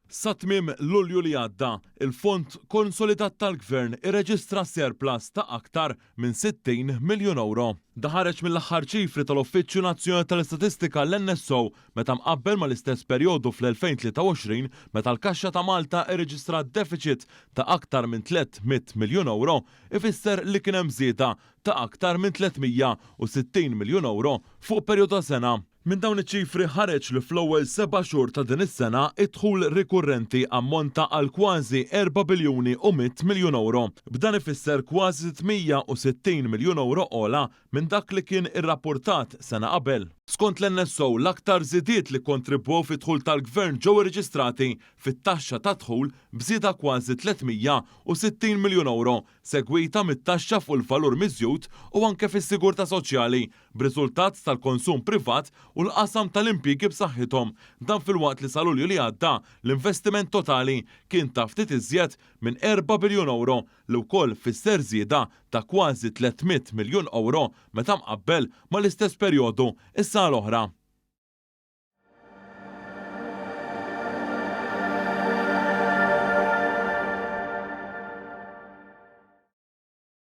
Sa tmiem Lulju li għadda, il-fond konsolidat tal-Gvern irreġistra surplus ta' aktar minn 60 miljun ewro. Dan ħareġ mill-aħħar ċifri tal-Uffiċċju Nazzjonali tal-Istatistika, l-NSO, meta mqabbel mal-istess perjodu fl-2023 meta l-Kaxxa ta' Malta rreġistrat defiċit ta' aktar minn 300 miljun ewro, ifisser li kien hemm żieda ta' aktar minn 360 miljun ewro fuq perjodu ta' sena. Minn dawn iċ-ċifri ħareġ li fl-ewwel seba' xhur ta' din is-sena d-dħul rikurrenti ammonta għal kważi erba' biljuni u mitt miljun ewro. B'dan ifisser kważi 660 miljun ewro ogħla minn dak li kien irrappurtat sena qabel. Skont l-NSO, l-aktar żidiet li kkontribwew fid-dħul tal-Gvern ġew irreġistrati fit-taxxa tad-dħul b'żieda kważi 360 miljun ewro, segwita mit-taxxa fuq il-valur miżjud u anke fis-sigurtà soċjali b'riżultat tal-konsum privat u l-qasam tal-impjiegi b'saħħithom. Dan filwaqt li sa Lulju li għadda, l-investiment totali kien ta' ftit iżjed minn erba' biljun ewro, li wkoll fisser żieda ta' kważi 300 miljun ewro meta mqabbel mal-istess perjodu s-sena l-oħra.